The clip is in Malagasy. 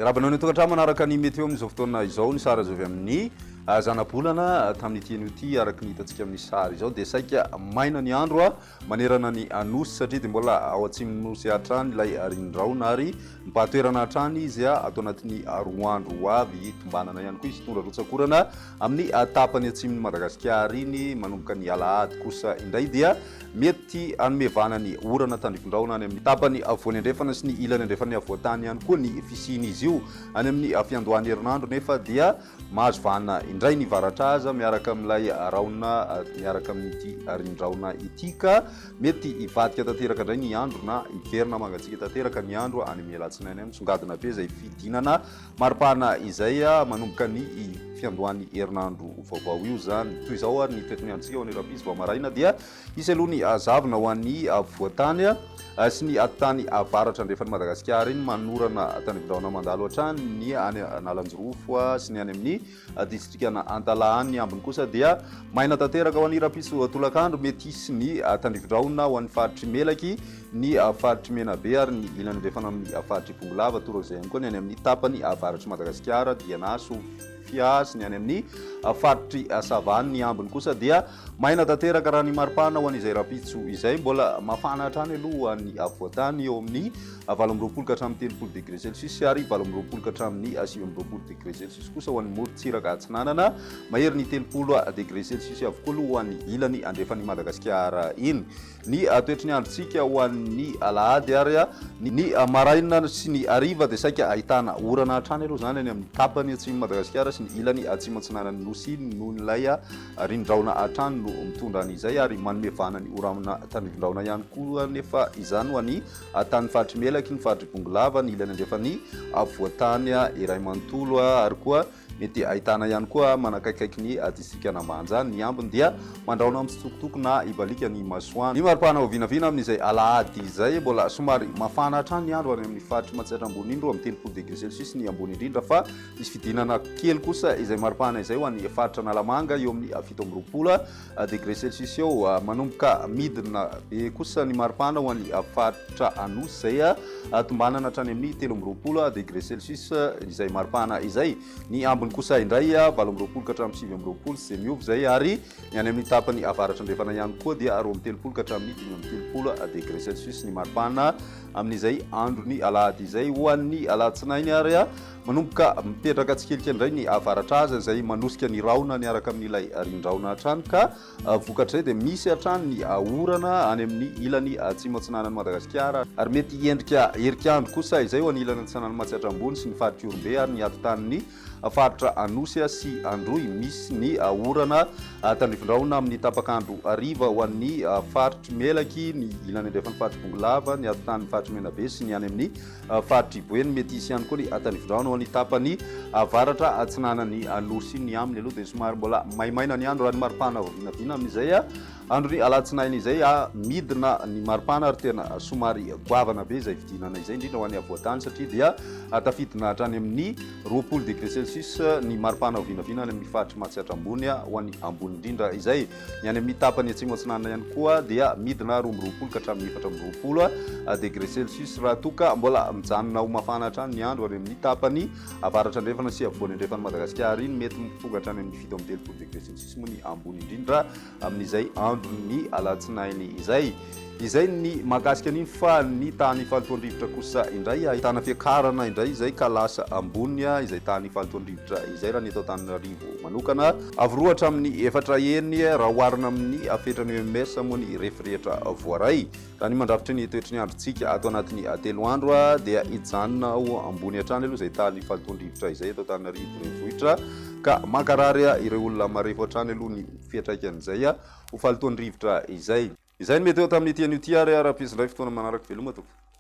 Miarahaba anao any an-tokantrano manaraka ny météo amin'izao fotoana izao. Ny sary azo avy amin'ny zanabolana tamin'ity anio ity araka ny hitantsika amin'ny sary izao dia saika maina ny andro manerana ny Nosy satria dia mbola ao atsimon'ny Nosy hatrany ilay rindraona ary mibahan-toerana hatrany izy ato anatin'ny roa andro ho avy. Tombanana ihany koa izy hitondra rotsakorana amin'ny tapany atsimon'i Madagasikara iny manomboka ny alahady kosa indray dia Mety hanome vahana ny orana tandrifin-drahona any amin'ny tapany afovoany andrefana sy ny ilany andrefan'ny afovoan-tany ihany koa ny fisian'izy io. Any amin'ny fiandohan'ny herinandro nefa dia mahazo vahana indray ny varatraza miaraka amin'ilay rahona miaraka amin'ity rindrahona ity ka mety hivadika tanteraka indray ny andro na hiverina mangatsiaka tanteraka ny andro any amin'ny alatsinainy any. Misongadina be izay fidinana Maripana izay manomboka ny fiandohan'ny herinandro vaovao io izany. Toy izao ary ny toetry ny androntsika ho an'ny rahampitso vao maraina dia hisy aloha ny zavona ho an'ny afovoan-tany sy ny atitany avaratra andrefan'i Madagasikara iny manorana tandrifindrahona mandalo hatrany ny any Analanjirofo sy ny any amin'ny Distrikan' Antalaha any. Ny ambiny kosa dia maina tanteraka ho an'ny rahampitso tolakandro. Mety hisy ny tandrifindrahona ho an'ny faritr'i Melaky, ny faritr'i Menabe ary ny ilany andrefana amin'ny faritr'i Bongolava. Torak'izay ihany koa ny any amin'ny tapany avaratr'i Madagasikara, Diana, Sofia sy ny any amin'ny faritr'i Sava. Ny ambiny kosa dia maina tanteraka raha ny maripana ho an'izay rahampitso izay. Mbola mafana hatrany aloha ho an'ny afovoan-tany eo amin'ny 28 ka hatramin'ny 30 degré celsius ary 28 ka hatramin'ny 29 degré celsius kosa ho an'ny morontsiraka atsinanana. Mahery ny 30 degré celsius avokoa aloha ho an'ny ilany andrefan'i Madagasikara iny. Ny toetry ny androntsika ho an'ny alahady ary ny maraina sy ny hariva dia saika ahitana orana hatrany aloha izany any amin'ny tapany atsimon'i Madagasikara sy ny ilany atsimo atsinanan'ny Nosy iny noho ilay rindraona hatrany no mitondra an'izay ary manome vahana ny orana tandrifindraona ihany koa anefa izany ho an'ny tany faritr'i Melaky, ny faritr'i Bongolava, ny ilany andrefan'ny afovoan-tany iray manontolo ary koa Mety ahitana ihany koa manakaikaiky ny distrikan'Ambanja. Ny ambiny dia mandrahona mitsitokotoko na hibaliaka ny masoandro. Ny maripana ho vinavina amin'izay alahady izay, mbola somary mafana hatrany ny andro any amin'ny faritr'i Matsiatra Ambony iny, 32 degré celsius ny ambony indrindra fa misy fidinana kely kosa izay maripana izay ho an'ny faritra Analamanga eo amin'ny 27 degré celsius eo. Manomboka midina be kosa ny maripana ho an'ny faritra Anosy izay tombanana hatrany amin'ny 23 degré celsius izay maripana izay. Ny ambiny kosa indray 28 ka hatramin'ny 29 tsy dia miova izay ary ny any amin'ny tapany avaratra andrefana ihany koa dia 32 ka hatramin'ny 35 degré celsius ny maripana amin'izay andron'ny alahady izay. Ho an'ny alatsinainy ary Manomboka mipetraka tsikelikely indray ny avaratraza izay manosika ny rahona miaraka amin'ilay rindrahona hatrany ka vokatr'izay dia misy hatrany ny orana any amin'ny ilany atsimo atsinanan'i Madagasikara ary mety hiendrika herik'andro kosa izay ho an'ny ilany atsinanan'i Matsiatra Ambony sy ny faritr'i Ihorombe ary ny atitan'ny faritra Anosy sy Androy. Misy ny orana tandrifindrahona amin'ny tapak'andro hariva ho an'ny faritr'i Melaky, ny ilany andrefan'ny faritr'i Bongolava, ny atitan'ny faritr'i Menabe sy ny any amin'ny Faritr'i Boeny. Mety hisy ihany koa ny tanifindrano ao amin'ny tapany avaratra atsinanan'ny Nosy. Ny aminy aloha dia somary mbola maimaina ny andro raha ny maripana vao vinavina amin'izay andron'ny alatsinainy izay. Midina ny maripana ary tena somary goavana be izay fidinana izay, indrindra ho an'ny afovoan-tany satria dia tafidina hatrany amin'ny 20 degré celsius ny maripana vao vinavina any amin'ny faritr'i Matsiatra Ambony ho an'ny ambony indrindra izay. Ny any amin'ny tapany atsimo atsinanana ihany koa dia midina 22 ka hatramin'ny 24 degré celsius raha toa ka mbola mijanona ho mafana hatrany ny andro any amin'ny tapany avaratra andrefana sy afovoany andrefan'i Madagasikara iny. Mety tonga hatrany amin'ny 37 degré celsius moa ny ambony indrindra amin'izay andron'ny alatsinainy izay. Izay ny mahakasika an'iny fa ny tahan'ny fahalotoan-drivotra kosa indray ahitana fiakarana indray izay ka lasa ambony izay tahan'ny fahalotoan-drivotra izay raha ny eto Antananarivo manokana. Avo roa hatramin'ny efatra heny raha oharina amin'ny fetran'ny OMS moa ny refy rehetra voaray. Raha ny mandrafitry ny toetry ny androntsika ato anatin'ny telo andro dia hijanona ho ambony hatrany aloha izay tahan'ny fahalotoan-drivotra izay eto Antananarivo renivohitra ka mankarary ireo olona marefo hatrany aloha ny fiantraikan'izay ho fahalotoan-drivotra izay. Izay no mety eo tamin'ity anio ity ary rahampitso indray fotoana manaraka veloma tompoko.